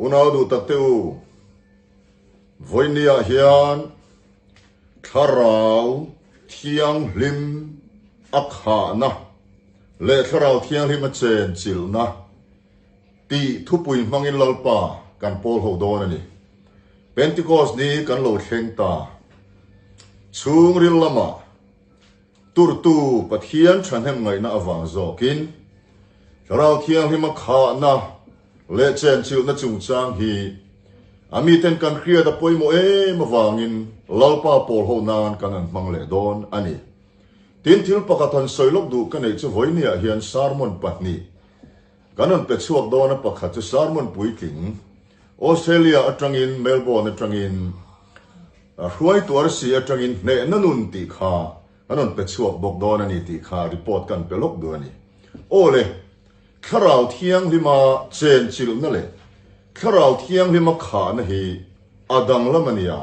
Unau duh tak te u, vawinia hian Thlarau Thianghlim a khahna leh Thlarau Thianghlim a chenchilhna tih thupui hmangin Lalpa kan pawl ho dawn a ni. Pentecost ni kan lo thleng ta. Chhungril lamah Turtu Pathian thahnem ngaihna avang zawkin Thlarau Thianghlima khahna leh chenchilhna chungchang hi a miten kan hriat a pawimawh em avangin Lalpa pawl ho nan kan han hmang leh dawn a ni. Tin, thil pakhat han sawi lawk duh ka neih chu vawinia hian sermon pahnih kan rawn pe chhuak dawn a, pakhat chu sermon puitling Australia atangin Melbourne atangin Hruaitu arsi atangin hnehna nun tih kha an rawn pe chhuak bawk dawn a ni tih kha report kan pe lawk duh a ni. Aw le, Thlarau Thianghlima chenchilhna leh Thlarau Thianghlima khahna hi a danglam a nia.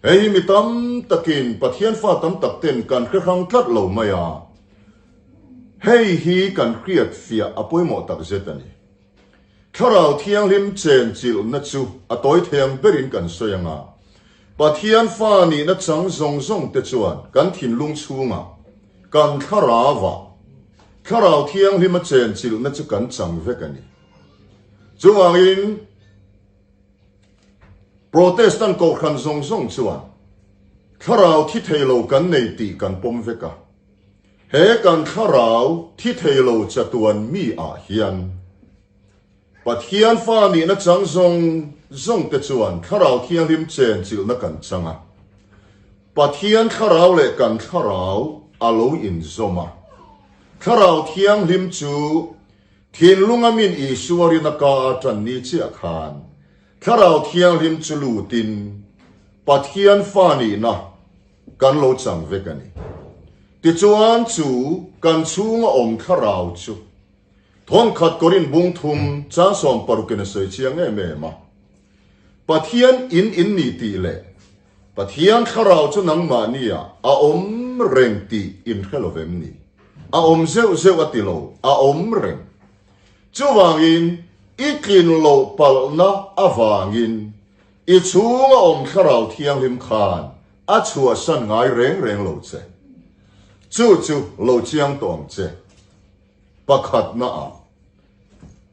Hei hi mi tam takin Pathian fa tam tak ten kan hre hrang tlat lo mai a, hei hi kan hriat fiah a pawimawh tak zet a ni. Thlarau Thianghlim chenchilhna chu a tawi thei ang berin kan sawi ang a, Pathian fa nihna chang zawng zawng te chuan kan thinlung chhungah, kan thlarauah, Thlarau Thianghlima chenchilhna chu kan chang vek a ni. Chuvangin, Protestant kohhran zawng zawng chuan Thlarau thi thei lo kan nei tih kan pawm vek a. He kan thlarau thi thei lo chatuan mi ah hian Pathian fa nihna chang zawng zawng te chuan Thlarau Thianghlim chenchilhna kan chang a. Pathian thlarau leh kan thlarau a lo inzawm a. Thlarau Thianghlim chu thinlunga min Isua rina ka a tan ni chiah khan Thlarau Thianghlim chu lutin Pathian fa nihna kan lo chang vek a ni. Tichuan chu kan chhunga awm thlarau chu thawnkhat Korin bung thum chang sawm parukin a sawi chiang em em a. Pathian in in ni tih leh Pathian thlarau chu nangmahnia a awm reng tih in hre lo vem ni? A awm zeuh zeuh a ti lo, a awm reng. Chuvangin i tlin loh palhna avangin I chhunga awm Thlarau Thianghlim khan a chhuahsan ngai reng reng lo che. Chu chu lo chiang tawh ang che. Pakhatna ah,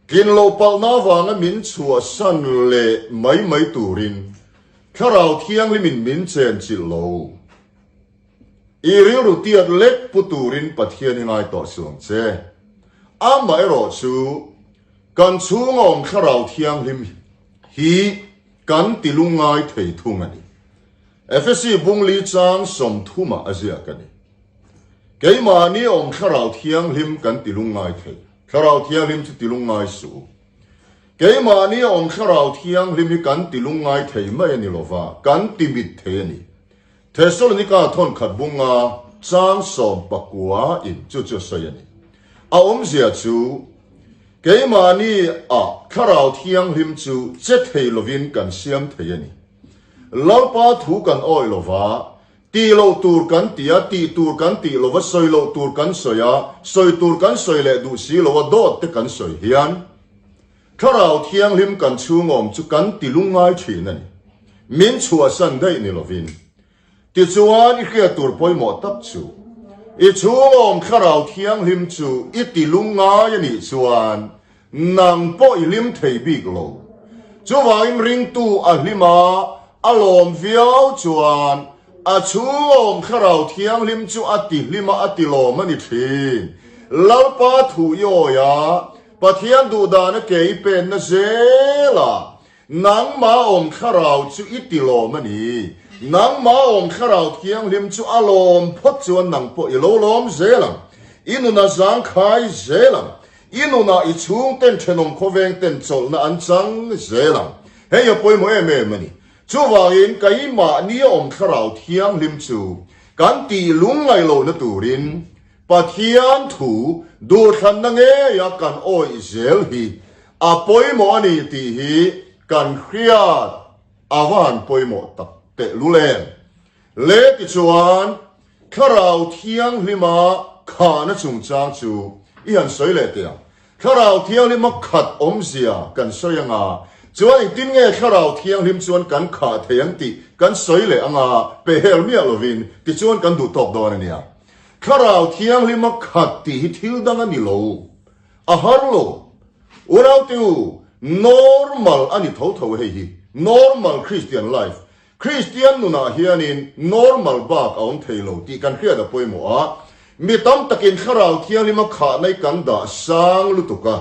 tlin loh palhna avanga min chhuahsan leh mai mai turin Thlarau Thianghlimin min chenchilh lo. I rilru tiat lek pu turin Pathian i ngai tawh suang che. Amaherawhchu, kan chhunga awm Thlarau Thianghlim hi kan ti lungngai thei thung a ni. Efesi bungli chang sawmthumah a ziak a ni. Keimahni awm Thlarau Thianghlim kan ti lungngai thei. Thlarau Thianghlim chu ti lungngai suh u. Keimahni awm Thlarau Thianghlim hi kan ti lungngai thei mai a ni lova, kan ti mit thei a ni. Thesalonika thawnkhat bunga chang 19 in chu chu a sawi a ni. A awmzia chu, keimahni ah Thlarau Thianghlim chu che thei lovin kan siam thei a ni. Lalpa thu kan awih lova, tih loh tur kan ti a, tih tur kan tih lova, sawi loh tur kan sawi a, sawi tur kan sawi leh duh si lo a, dawt te kan sawi hian, Thlarau Thianghlim kan chhungawm chu kan ti lungngai thin a ni. Min chhuahsan daih ni lovin. Tichuan i hriat tur pawimawh tak chu, i chhungawm Thlarau Thianghlim chu i ti lungngai a nih chuan nang pawh i hlim thei bik lo. Chuvangin ringtu a hlim a, a lawm viau chuan a chhungawm Thlarau Thianghlim chu a ti hlim a, a ti lawm a ni thin. Lalpa thu i awi a, Pathian duhdan a ke i penna zela nangmah awm thlarau chu i ti lawm a ni. Nangmah awm thlarau thianghlim chu a lawm phawt chuan nang pawh i lo lawm zel ang. I nuna zangkhai zel ang. I nunah i chhungten thenawm khawveng ten chawlhna an chang zel ang. Hei a pawimawh em em a ni. Chuvangin keimahni awm thlarau thianghlim chu kan tih lungngaih lohna turin Pathian thu duhthlanna ngeia kan awih zel hi a pawimawh a ni tih hi kan hriat a va han pawimawh tak tehlul em? Le tichuan, Thlarau Thianghlima khahna chungchang chu i han sawi leh teh ang. Thlarau Thianghlima khat awmzia kan sawi anga. Chuan engtin nge Thlarau Thianghlim chuan kan khah thei ang tih kan sawi leh anga pehhel miah lovin tichuan kan duh tawk dawn a nia. Thlarau Thianghlima khat tih hi thil dang a ni lo. A har lo. Unaute u, normal a ni tho tho hei hi. Normal Christian life. Kristian nunah hianin normal bak a awm thei lo tih kan hriat a pawimawh a, mi tam takin Thlarau Thianghlima khahna i kan dah sang lutuk a,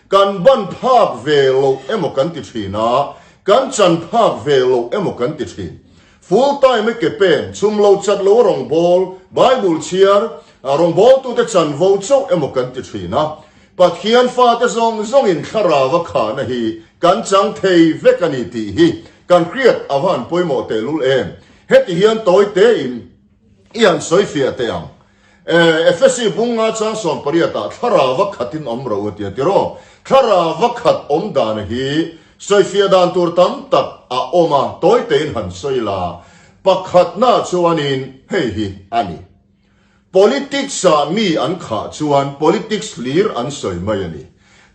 kan ban phak ve loh emaw kan ti thin a, kan chan phak ve loh emaw kan ti thin. Full time i ke pen, chhum lo chat lo a rawngbâwl, Bible chhiar, rawngbâwltute chanvo chauh emaw kan ti thin a, Pathian fate zawng zawngin Thlarau a khahna hi kan chang thei vek a ni tih hi Kan hriat a van pawimawh tehlul em? Heti hian tawi tein i han sawi fiah teh ang. Efesi bung nga chang 18 ah thlarau khatin awm ro a tia tiraw? Thlarau khat awm dan hi sawi fiah dan tur tam tak a awm a, tawi tein han sawi la. Pakhatna chuanin hei hi a ni. Politics ah mi an khah chuan politics hlir an sawi mai a ni.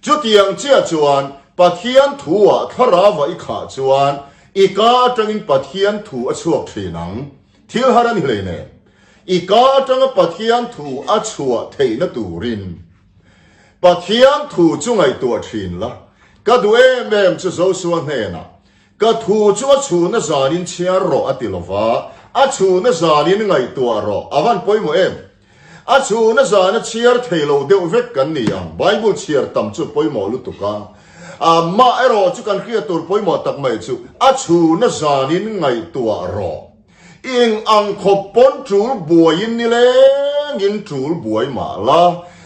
Chutiang chiah chuan Pathian thu ah thlarau ah i khah chuan i ka atangin Pathian thu a chhuak thin ang. Thil har a ni hleinem. I ka atanga Pathian thu a chhuah theihna turin Pathian thu chu ngaihtuah thin la. Ka duh em em chu Josua hnenah Ka thu chu a chhuna zanin chhiar rawh a ti lo va, a chhuna zanin ngaihtuah rawh a van pawimawh em? A chhuna zana chhiar thei lo deuh vek kan ni ang, Bible chhiar tam chu pawimawh lutuk a, mah erawh chu kan hriat tur pawimawh tak mai chu a chhuna zanin ngaihtuah rawh. Eng ang khawp pawn tul buaiin nilengin tul buai mah la,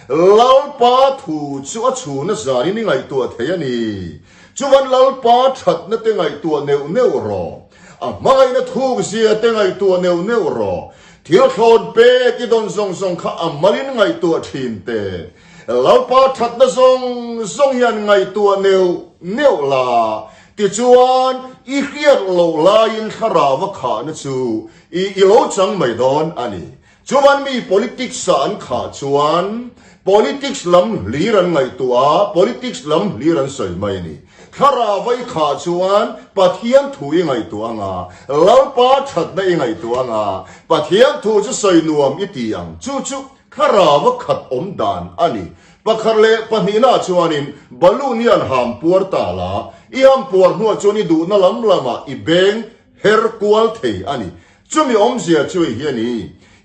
Lalpa thu chu a chhuna zanin i ngaihtuah thei a ni. Chuan Lalpa thatna te ngaihtuah neuh neuh rawh. A hmangaihna thuk zia te ngaihtuah neuh neuh rawh. Thil thlawn pek i dawn zawng zawng kha a malin ngaihtuah thin teh. Lalpa thatna zawng zawng hian ngaihtuah neuh neuh la. Tichuan, i hriat loh laiin thlarau a khahna chu i i lo chang mai dawn a ni. Chuan mi politics-ah an khah chuan politics lam hlir an ngaihtuah a, politics lam hlir an sawi mai a ni. Thlarau a i khah chuan Pathian thu i ngaihtuah ang a, Lalpa thatna i ngaihtuah ang a, Pathian thu chu sawi nuam i ti ang. Chu chu Thlarau a khat awm dan a ni. Pakhat leh pahnihna chuanin balloon hi an ham puar ta la, i ham puar hnuah chuan i duhna lam lamah i beng her kual thei a ni. Chumi awmzia chu i hi a ni,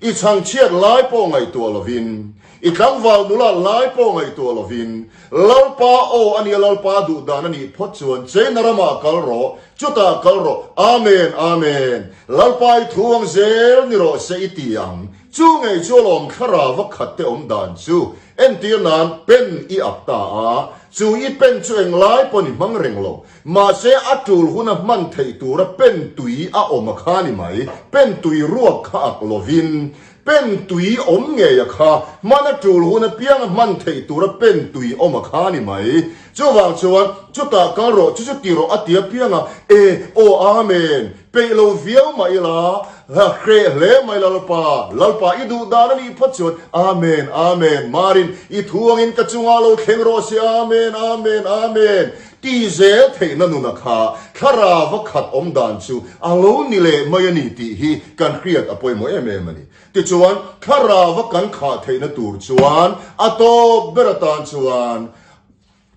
i chhangchhiat lai pawh ngaihtuah lovin, i tlangval nula lai pawh ngaihtuah lovin, Lalpa aw a nia Lalpa duh dan a nih phawt chuan China ramah kal rawh, chutah kal rawh, Amen, Amen, Lalpa i thu ang zel ni rawh se i ti ang. Chu ngei chu alawm thlarau a khat te awm dan chu entir nan pen i ak ta a, chu i pen chu englai pawn i hmang reng lo. Mahse a tul huna hman theih tura pen tui a awm a kha ni mai, pen tui ruak kha ak lovin pen tui awm ngei a kha, hman a tul hun apianga hman theih tura pen tui awm a kha ni mai. Chuvang chuan chutah kal rawh, chu chu ti rawh a ti apianga e aw Amen. Peih lo viau mah ila, hreh hle mai Lalpa, Lalpa i duh dan a nih phawt chuan, Amen, Amen, Marin i thu angin ka chungah lo thleng rawh se, Amen, Amen, Amen, ti zel theihna nuna kha thlarau a khat awm dan chu a lo ni leh mai a ni tih hi kan hriat a pawimawh em em a ni. Tichuan, thlarau a kan khah theihna tur chuan a tawp ber atan chuan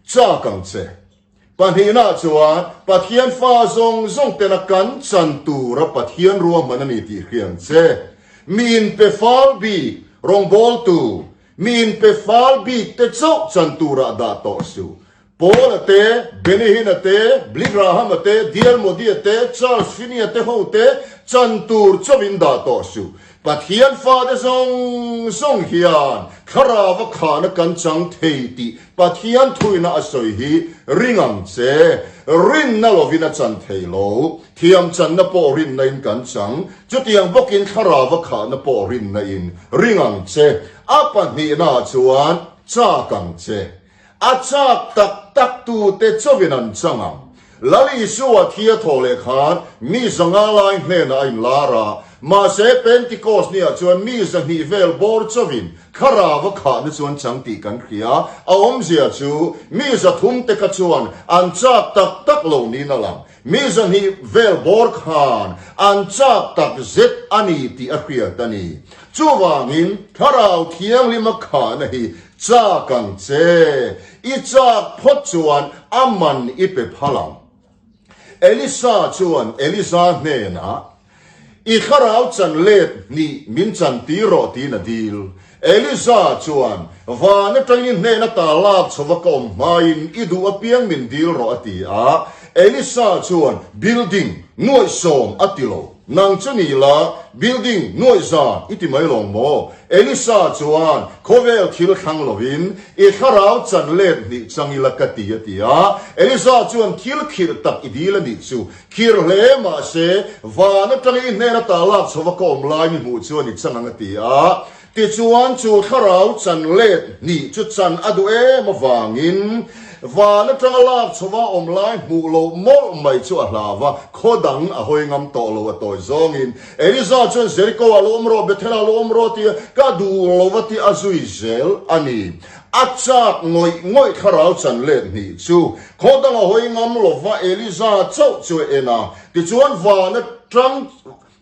chak ang che. Pahnihna chuan Pathian fa zawng zawng tena kan chan tura Pathian ruahman a ni tih hriang che. Mi inpe fal bik, rawngbawltu, mi inpe fal bik te chauh chan turah dah tawh suh. Paul-a te, Benny Hinn-a te, Billy Graham-a te, D.L. Moody-a te, Charles Finney-a te ho te chan tur chauhin dah tawh suh. Pathian fate zawng zawng hian thlarau a khahna kan chang thei tih Pathian thuina a sawi hi ring ang che. Rinna lovin a chan thei lo. Thiam channa pawh rinna in kan chang. Chutiang bawkin thlarau a khahna pawh rinna in ring ang che. A pahnihna chuan chak ang che. A chak tak tak tute chauhin an chang ang. Lal Isua thi a thawh leh khan mi 500 lai hnenah a inlar a. Mahse, Pentikos niah chuan mi 200 vel bawr chauhin Thlarau a khahna chu an chang tih kan hria. A awmzia chu mi 300 te kha chuan an chak tak tak lo niin a lang. Mi 200 vel bawr khan an chak tak zet a ni tih a hriat a ni. Chuvangin Thlarau Thianghlima khahna hi chak ang che. I chak phawt chuan a man i pe phal ang. Elisa chuan Eliza hnenah, I thlarau chan let hnih min chan tir rawh tiin a dil. Eliza chuan, Van atangin i hnen ata lak chhova ka awm hmain i duh apiang min dil rawh a ti a. Elisa chuan, Building nuaih sawm a ti lo. Nang chu ni la, building nuaih zan i ti mai lawng maw? Elisa chuan, Khawvel thil thlang lovin i thlarau chan let hnih chang ila ka ti a ti a. Elisa chuan, Thil khirh tak i dil a nih chu. Khirh hle mahse, van atangin i hnen ata lak chhova ka awm lai mi hmuh chuan i chang ang a ti a. Tichuan, chu thlarau chan let hnih chu chan a duh em avangin van atanga lak chhova awm lai hmuh loh mawlh mai chu a hlau va, khaw dang a hawi ngam tawh lo a tawi zawngin. Eliza chuan Jeriko ah lo awm rawh, Bethel ah lo awm rawh tia ka duh lo va tih a zui zel a ni. A chak ngawih ngawih thlarau chan let hnih chu khaw dang a hawi ngam lo va, Eliza chauh chu a en a. Tichuan van atang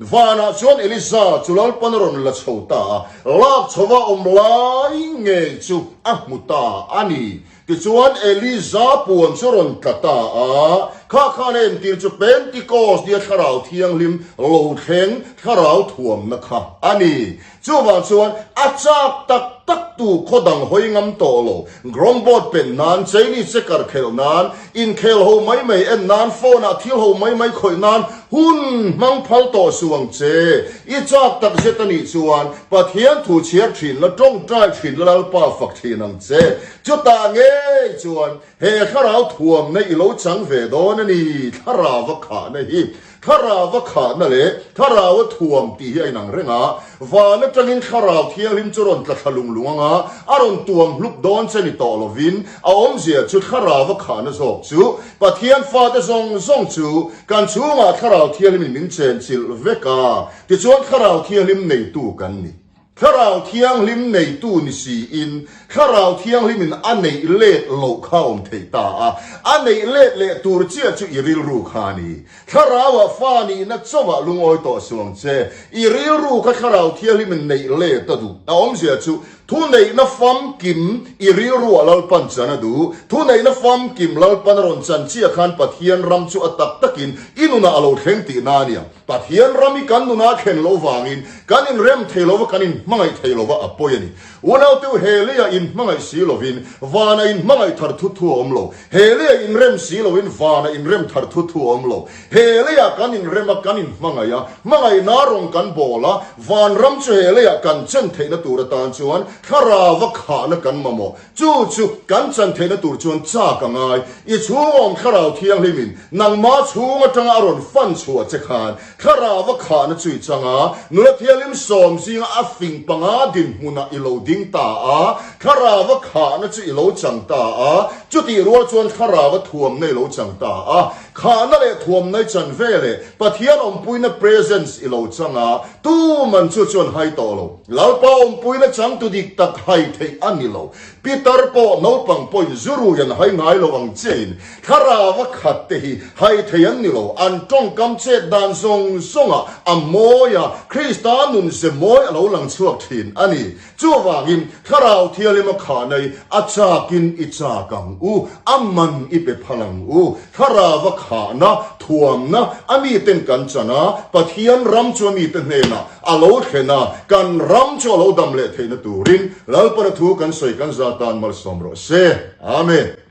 Vanah chuan Elisa chu Lalpan a rawn la chho ta a, lak chhova awm lai ngei chu a hmu ta a ni. Tichuan Elisa puan chu a rawn tla ta a, kha khan a entir chu Pentikos nia Thlarau Thianghlim lo thleng Thlarau thuamna kha a ni. Chuvang chuan a chak tak tak tu khaw dang hawi ngam tawh lo, ground board pen nan, Chinese checker khelh nan, inkhel ho mai mai en nan, phone ah thil ho mai mai khawih nan hun hmang phal tawh suh ang che. I chak tak zet a nih chuan Pathian thu chhiar thin la, tawngtai thin la, Lalpa fak thin ang che. Chutah ngei chuan he thlarau thuamna i lo chang ve dawn a ni, thlarau a khahna hi. Thlarau a khahna leh thlarau a thuam tih hi a inang reng a, van atangin thlarau thianghlim chu rawn tla thla lung lung ang a, a rawn tuam hlup dawn che ni tawh lovin a awmzia chu thlarau a khahna zawk chu Pathian fate zawng zawng chu kan chhungah thlarau thianghlimin min chenchilh vek a, tichuan thlarau thianghlim neitu kan ni. Thlarau Thianghlim neitu ni siin Thlarau Thianghlimin a neih let loh kha awm theih ta a, a neih let leh tur chiah chu i rilru kha a ni. Thlarauah fa nihna chauhah lungawi tawh suh ang che. I rilru kha Thlarau Thianghlimin neih let a duh. A awmzia chu thuneihna famkim i rilruah Lalpan chan a duh. Thuneihna famkim Lalpan a rawn chan chiah khan Pathian ram chu a tak takin i nunah a lo thleng tihna a nia. Pathian ram hi kan nuna thlen lo vangin kan inrem thei lova, kan inhmangaih thei lova a pawi a ni. Unauteu he leiah inhmangaih si lovin vana inhmangaih thar thut thu a awm lo. He leiah inrem si lovin vana inrem thar thut thu a awm lo. He leiah kan inrem a, kan inhmangaih a, hmangaihna rawng kan bawl a, van ram chu he leiah kan chen theihna tur atan chuan thlarauva khahna kan mamawh. Chu chu kan chan theihna tur chuan chak a ngai. I chhungawm Thlarau Thianghlimin nangma chhung atanga a rawn fan chhuah che khan Thlarau a khahna chu i chang a, nula thianghlim sawm zinga a fing panga dinhmunah i lo ding ta a, Thlarau a khahna chu i lo chang ta a, chutih rual chuan Thlarau a thuamna i lo chang ta a. Khahna leh thuamna i chan ve leh Pathian awmpuina presence i lo chang a, tuman chu chuan hai tawh lo. Lalpa awmpuina changtu dik tak hai theih a ni lo. Pitar pawh naupang pawhin zu rui an hai ngai lo ang chiahin thlarau a khat te hi hai thei an ni lo. An tawngkam chet dan zawng zawngah a mawi a, Krista nun ze mawi a lo lang chhuak thin a ni. Chuvangin Thlarau Thianghlim a khahna i a chakin i chak ang u, a man i pe phal ang u. Thlarau a khahna, thuamna, a miten kan chan a, Pathian ram chu a mite hnenah a lo thlen a, kan ram chu a lo dam leh theihna turin Lalpana thu kan sawi kan za tan malsawm rawh se. Amen.